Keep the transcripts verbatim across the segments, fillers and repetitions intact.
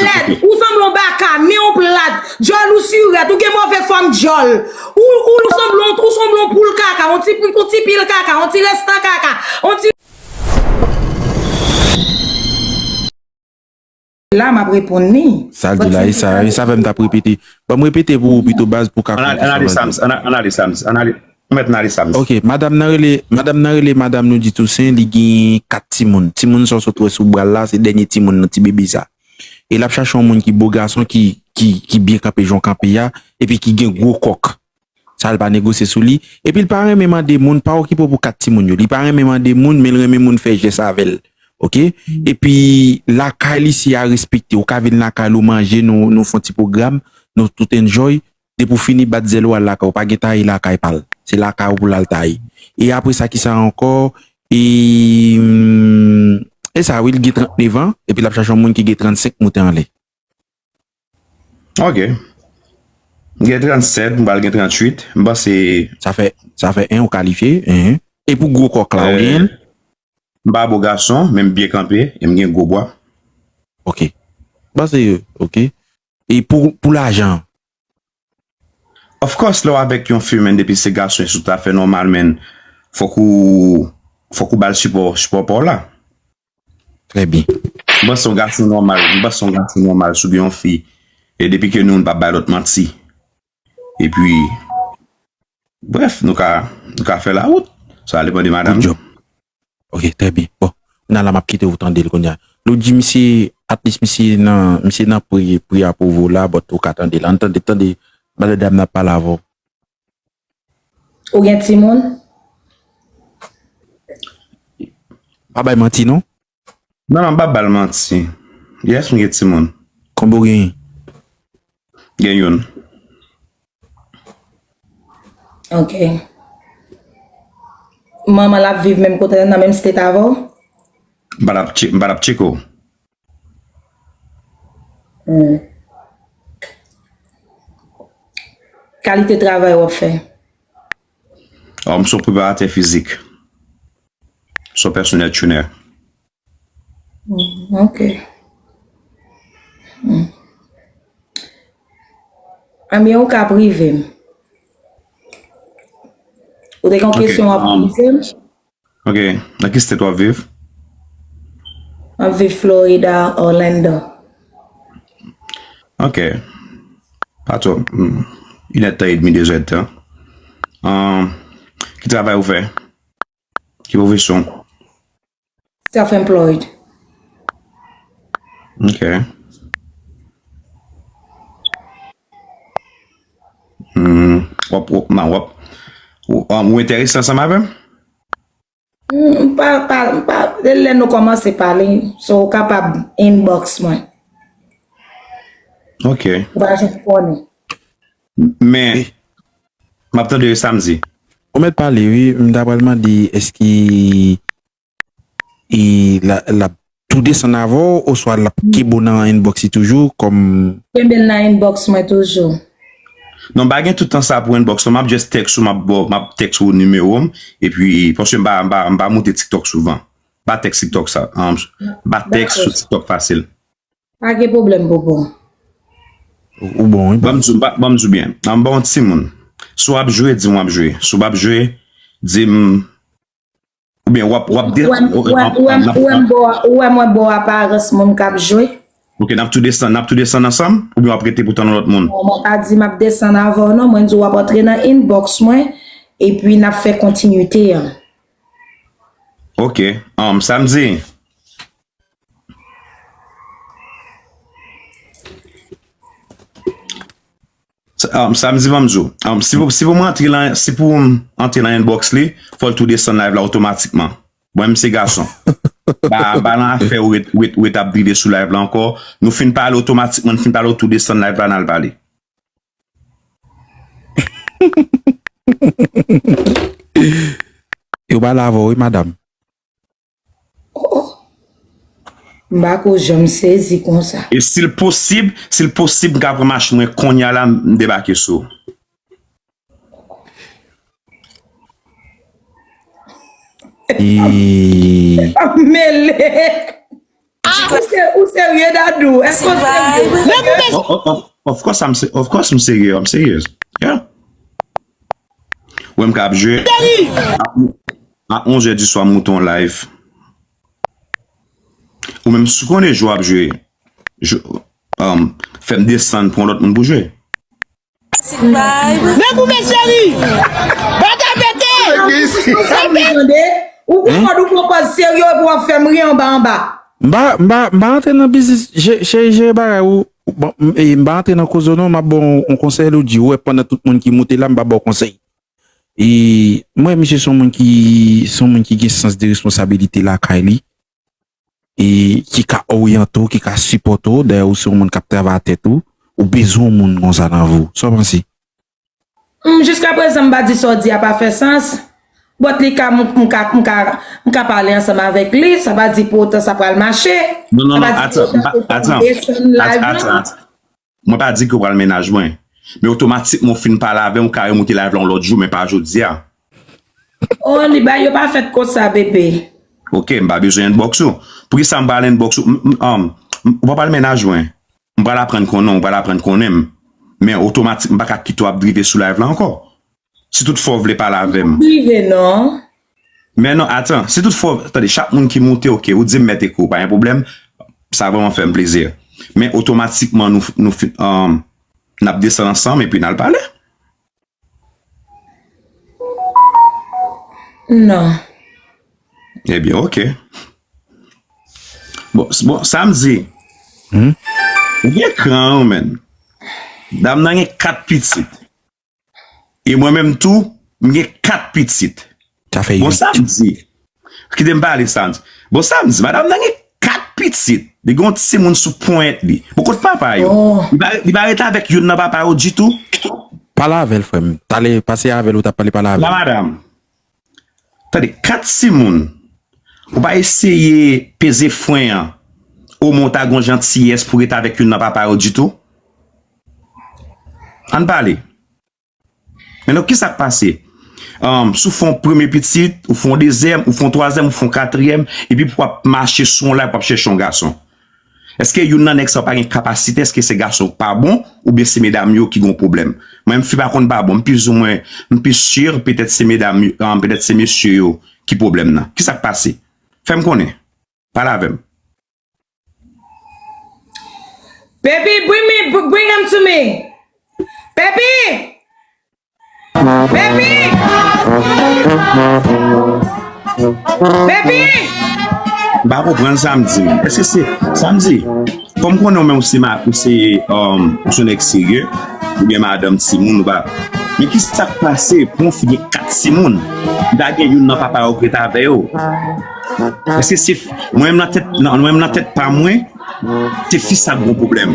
lèd, ou sanble yon baka, nen w plat, djòl ou sirèt, ou gen move fòm djòl. Ou, ou sanble yon, ou sanble yon poul kaka, yon ti, yon ti pil kaka, yon ti restan kaka, yon ti. La, m ap reponn li. Sa l di la, e sa, e sa fè m t ap repete. Ban m repete pou ou pito baz pou w ka konprann sa m ap di. Ann ale Sams, ann ale Sams, ann ale, mèt ann ale Sams. Ok, madanm nan rele, madanm nan rele madanm nou di Tousen, li gen kat timoun. Timoun sa w sot wè sou bra l la, se dènye timoun nan, ti bebe sa. E l ap chache yon moun ki bo gason, ki, ki, ki byen kanpe jan w kanpe a, epi ki gen gwo kòk. Sa l pa negosye sou li. Epi l pa renmen mande moun, pa okipe w pou kat timoun yo. Li pa renmen mande moun, men l renmen moun fè jès avè l. Ok? Epi lakay li se a respekte. Ou ka vin lakay li, ou manje, nou, nou fè yon ti pwogram, nou tout enjoy. Depi w fini bat zèl ou al lakay ou, pa gen taye lakay pa l. Se lakay ou pou l al taye. E apre sa, ki sa ankò? E, hmm, e sa, wi, li gen trannnev an, epi l ap chache yon moun ki gen trannsenk moute anlè. Ok. M gen trannsèt, m pral gen tranntuit. M panse. Sa fè, sa fè en, ou kalifye. Enhen. E pou gwo kòk la, ou genyen l? M pa bo gason, men m byen kanpe, e m gen gwo bwa. Ok. M panse, ok. E pou, pou lajan? Of course, lè w avèk yon fi, men depi se gason, se tout afè nòmal, men fòk ou, fòk ou ba l sipò, sipò pa w la. Trè byen. M panse yon gason nòmal, m panse yon gason nòmal sou gen yon fi. E depi ke nou, nou pa bay lòt manti. Epi, brèf, nou ka, nou ka fè lawout. Sa depann de madanm. Good job. Ok, trè byen. Bon, kounye a la m ap kite w tande l kounye a. Nou di misye, at least misye nan, misye nan pri, pri apwouve w la, but ou ka tande l. Ann tande, tande, madanm nan ap pale avè w. Ou gen timoun? Pa bay manti, non? Non, non, m pa ba l manti. Yes, m gen timoun. Konbyen w genyen? Gen youn. Ok. Manman l ap viv menm kote, nan menm state avè w? M pa t ap tche-, m pa t ap tcheke w. Hmm. Kalite travay w ap fè? Oh, m se yon preparatè fizik. M se yon personal trainer. Hmm, ok. Hmm. Anben, ou ka prive m. Ou te gen yon kesyon w ap poze m? Ok, nan ki state w ap viv? M ap viv Florida, Orlando. Ok. Pa twò. Hmm. Inèdtan edmi, dezèdtan. Ahn, ki travay ou fè? Ki pwofesyon? Self-employed. Ok. Hmm, w ap, w ap, w ap, ou, um, ou enterese ansanm avè m? Hmm, pa, pa, pa, lè nou kòmanse pale, so ou kapab inbox mwen. Ok. Ou pa janm konnen. Men, m ap tande yo samdi. Ou mèt pale, wi. M ta pral mande, èske e l a, l ap tou desann avè w, oswa l ap kenbe w nan inbox li toujou, kòm. Kenbe l nan inbox mwen toujou. Non, m pa gen tout tan sa pou inbox non, m ap just text ou, m ap ba w, m ap text ou nimewo m, epi, paske m pa, m pa, m pa moute TikTok souvan. M pa text TikTok sa, um, m pa text sou TikTok fasil. Pa gen pwoblèm, Popo. Ou, ou bon, wi. Ban m di w, ban, ban m di w byen. An, m ba w yon timoun. Si w ap jwe, di m w ap jwe. Si w p ap jwe, di m. Oubyen w ap, w ap de-, ou wè m, ou wè m, ou wè m, ou wè m ba w, ou wè mwen ba w aparans moun k ap jwe. Ok, n ap tou desann, n ap tou desann ansanm? Oubyen w ap rete pou tann yon lòt moun? Non, mwen pa di m ap desann avè w, non. Mwen di w ap antre nan inbox mwen, epi n ap fè kontinite an. Ok, um, samdi. Sa, um, samdi, ban m di w. Um, si pou, si pou mwen antre lan, si pou m antre lan inbox li, fò l tou desann live la otomatikman. Mwen, m se gason. Pa, pa lan afè ou ret, ret, ret ap drive sou live la ankò. Nou fin pale otomatikman, nou fin pale, ou tou desann live la, n al pale. Yo pale avè w, wi, madanm. Oh, oh. M pa ko janm sezi konsa. E si l posib, si l posib, m ka pran machin mwen kounye a la, m debake sou ou. E m mele. Ah, ou se- ou serye, Dadou? Èske ou serye? Of, of, of, of course, I'm se- of course, I'm serious. I'm serious. Yeah. Ou menm k ap jwe. A, a onz è di swa, m moute yon live. Ou menm, si w konnen jwe w ap jwe, jwe, um, fè m desann pou yon lòt moun pou jwe. Nèg ou men cheri! Bagay pete! Sa m tande, ou gon kòd, ou gon kòd serye epi w ap fè m ri anba anba. M pa, m pa, m pa antre nan biznis, je- cheri, jere bagay ou. Bon, m, e, m pa antre nan koze w non, m ap ba w yon konsèy, ou di, ou wè, pandan tout moun ki moute la, m pa ba w konsèy. E, mwen, misye se yon moun ki, se yon moun ki gen sans de responsabilite lakay li. E ki ka oryante w, ki ka sipòte w. Dayè, ou se yon moun k ap travay a tèt ou, ou bezwen yon moun konsa nan vi w. Sa w panse? Hmm, jiska prezan, m pa di sa w di a pa fè sans. But li ka, m, m ka, m ka, m ka pale ansanm avèk li, sa pa di pou otan sa pral mache. Non, non, non, atan, m pa- atan, atan, atan. Mwen pa di ke w pral mennaj mwen. Men otomatikman, w fin pale avè m, w ka remoute live la yon lòt jou, men pa jodi a. Oh, li ba yo pa fèt konsa, bebe. Ok, m pa bezwen inbox ou. Poukisa m pral inbox ou? M- m- um, m- ou pa pral mennaj mwen. M pral aprann konnen w, ou pral aprann konnen m. Men otomatik, m pa ka kite w ap drive sou live la ankò. Si toutfwa w vle pale avè m. Drive non. Men non, atan, si toutfwa, tande, chak moun ki moute, ok, ou di m mèt ekri w, pa gen pwoblèm, sa vrèman fè m plezi. Men otomatikman, nou, nou, fin- um, n ap desann ansanm epi n al pale. Non. Ebyen, ok. Bon, s- bon, Samdi. Hmm? Ou gen kran, wi, menn. Dam nan gen kat pitit. E mwen menm tou, m gen kat pitit. Sa fè bon, uit. Samdi. Kite m pale, Samdi. Bon, Samdi, madanm nan gen kat pitit. Li gen yon timoun sou ponyèt li. Bon, kot papa yo? Oh. Li pa, li pa rete avèk youn nan papa yo ditou? Pale avè l, frè m. Talè, pase avè l, ou t ap pale, pale avè l. La, madanm. Tande, kat timoun. Ou pa eseye peze fren an. Omwen w ta gon jantiyès pou rete avèk youn nan papa yo ditou? Ann pale. Men non, kisa k pase? Um, si w fè yon premye pitit, ou fè yon dezyèm, ou fè yon twazyèm, ou fè yon katriyèm, epi pou w ap mache sou yon live, pou w ap chèche yon gason. Èske youn nan nèg sa yo pa gen kapasite? Èske se gason yo k pa bon? Oubyen se medam yo ki gon pwoblèm? Mwen, m fi pa konn pa bon. M plizoumwen, m pi si, petèt se medam yo, um, petèt se mesye yo ki pwoblèm nan. Kisa k pase? Fè m konnen. Pale avè m. Baby, bring me, bring him to me. Baby! Baby! Baby! M pa konprann sa m di menm. Èske se sa m di? Kòm konnen w menm ou se ma-, ou se, um, ou se yon nèg serye, ou gen madanm, timoun, ou pa. Men ki sa k pase pou yon fi gen kat timoun? Li ta gen youn nan papa yo k ret avè yo. Èske se, mwen menm nan tèt, nan, mwen menm nan tèt pa mwen, se fi sa k gon pwoblèm.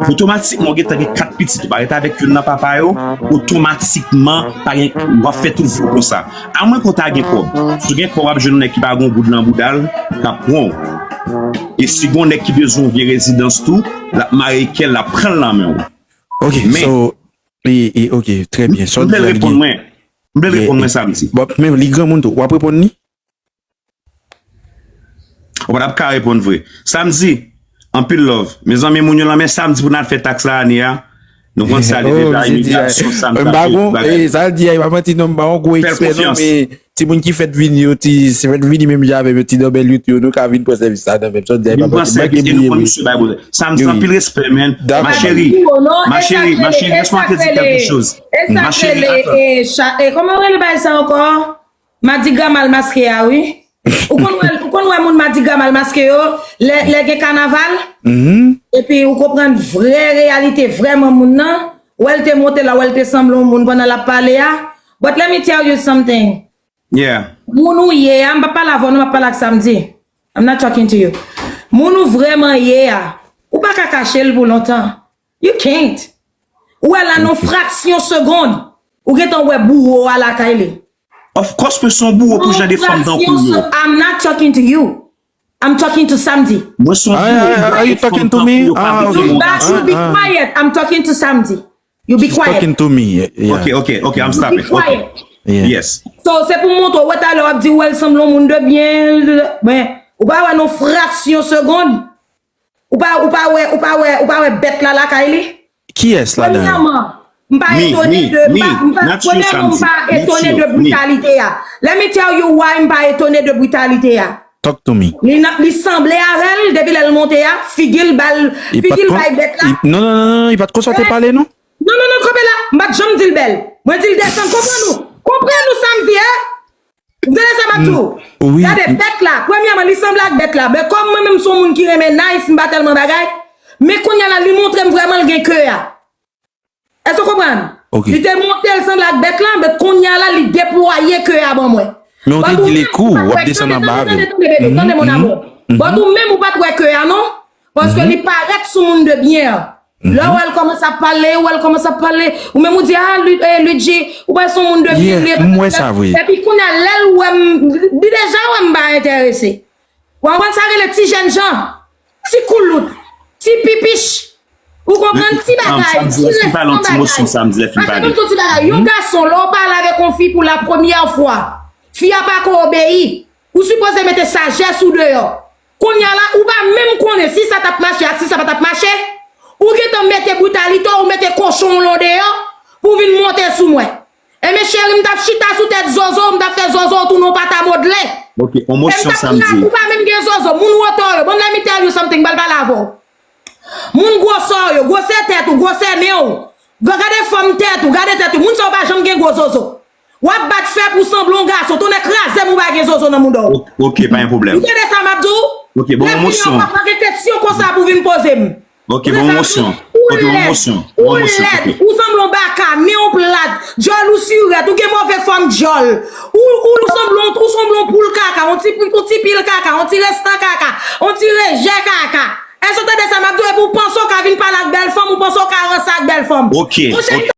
Otomatikman, ou gentan gen kat pitit, ou pa rete avèk youn nan papa yo, otomatikman, pa gen, w ap fè tout vi w konsa. Amwen ke w ta gen kòb. Si w gen kòb, w ap jwenn yon nèg ki pa gen yon goud nan bouda l, k ap pran w. E si gen yon nèg ki bezwen yon vye rezidans tou, l ap mare kè l, l ap pran l nan men w. Ok, men, so, e, e, ok, trè byen. Sa w di a, li gen. M vle reponn mwen sa m di. Bon, men li granmoun tou. W ap reponn li? Ou pa t ap ka reponn vre. Samdi, anpil love. Mezanmi, moun yo lan men Samdi pou n al fè taks la ane a. Nou konn sa li deja imilyasyon, sa m ta fè bagay. Sa l di a, e pa manti non, m pa yon gwo ekspè non, men timoun ki fèt vini yo, ti, se fèt vini menm jan avè m yo, ti danbèl yo tou yo, nou ka vin pran sèvis la nan menm. Sa l di a, e pa manti, m manke bliye vre. Samdi, anpil respè, man. Ma chérie, ma chérie, ma chérie, laisse-moi te dire quelque chose. Ma chérie, attends. E kòman yo rele bagay sa ankò? Madigra mal maske a, wi. Ou konn wè, ou konn wè moun Madigra mal maske yo, lè, lè gen kanaval? Epi ou konprann vrè reyalite vrèman moun nan. Wè l te monte la, wè l te sanble yon moun pandan l ap pale a. But let me tell you something. Yeah. Moun ou ye a, m p ap pale avè w non, m ap pale ak Samdi. I'm not talking to you. Moun ou vrèman ye a, ou pa ka kache l pou lontan. You can't. Ou wè la nan yon fraksyon segonn, ou gentan wè bouwo a lakay li. Of course, mwen se yon bouwo pou jan de fanm tankou yo. I'm not talking to you. I'm talking to Samdi. Mwen se yon bouwo pou jan de fanm tankou yo pa vle gen yon gason. You be quiet. I'm talking to Samdi. You be quiet. She's talking to me. Yeah, yeah. Ok, ok, ok, I'm stopping. You be quiet. Ok. Yeah. Yes. So, se pou m montre w, wè talè w ap di w wè l sanble yon moun de byen, men Ou pa wè nan fraksyon segonn. Ou pa, ou pa wè, ou pa wè, ou pa wè bèt la lakay li? Kiyès ladan yo? Premyèman, m pa etone de, m pa, m pa, premyèman, m pa etone de britalite a. Let me tell you why m pa etone de britalite a. Talk to me. Li, li sanble avè l depi lè l monte a, figi l ba l, figi l bay bèt la. Non, non, non, non, li pa t konsa te pale, non? Non, non, non, kanpe la. M pa t janm di l bèl. Mwen di l desann. Konprann ou? Konprann ou sa m di, hein? Ou tande sa m ap di w? Gade bèt la. Premyèman, li sanble ak bèt la. Men kòm mwen menm se yon moun ki renmen nice, m pa tèlman bagay. Men kounye a la, li montre m vrèman l gen ke a. Èske w konprann? Li te monte, l sanble ak bèt la, men kounye a la, li deplwaye ke a ban mwen. Men w te di l kou, w ap desann anba avè l. Tande, tande, tande, tande, mon amour. But ou menm ou pa t wè ke a, non? Paske li parèt sou moun de byen an. Lè w wè l kòmanse ap pale, w wè l kòmanse ap pale, ou menm ou di, ah, Lu-, eh, Ludjee, ou wè se yon moun de byen, li, m wè sa vre. Epi kounye a, lè l wè m, li deja wè m pa enterese. Ou konprann sa rele ti jènjan, ti koulout, ti pipich. Ou konprann ti bagay, ti restan bagay. Paske m tou ti bagay. Yon gason, lè w pale avèk yon fi pou la premyè fwa, fi a pa ko obeyi. Ou sipoze mete sajès ou deyò. Kounye a la, ou pa menm konnen si sa t ap mache ak si sa pa t ap mache. Ou gentan mete britalite w, ou mete kochon w lan deyò pou w vin monte sou mwen. Enben, cheri, m t ap chita sou tèt zozo w, m t ap fè zozo w tounen yon pata modle. Ok, yon mosyon sa m di. Ou pa menm gen zozo, moun wotè w yo. Bon, let me tell you something, m pral pale avè w. Moun gwosè w yo, gwosè tèt ou, gwosè nen w. Gade fòm tèt ou, gade tèt ou. Moun sa yo pa janm gen gwo zozo. W ap bat fè pou w sanble yon gason. Tonnè kraze m, ou pa gen zozo nan mouda w. Ok, pa gen pwoblèm. Ou tande sa m ap di w? Ok, bon, lè fini an, w pa gen kesyon konsa pou w vin poze m. Ok, bon, mosyon. Ok, bon, mosyon. Ou lèd, ou sanble yon baka, nen w plat, djòl ou sirèt, ou gen move fòm djòl. Ou, ou sanble yon, ou sanble yon poul kaka, yon ti, yon ti pil kaka, yon ti restan kaka, yon ti rejè kaka. Èske w tande sa m ap di w? Epi w panse w ka vin pale ak bèl fanm, ou panse w ka ranse ak bèl fanm. Ok, ok.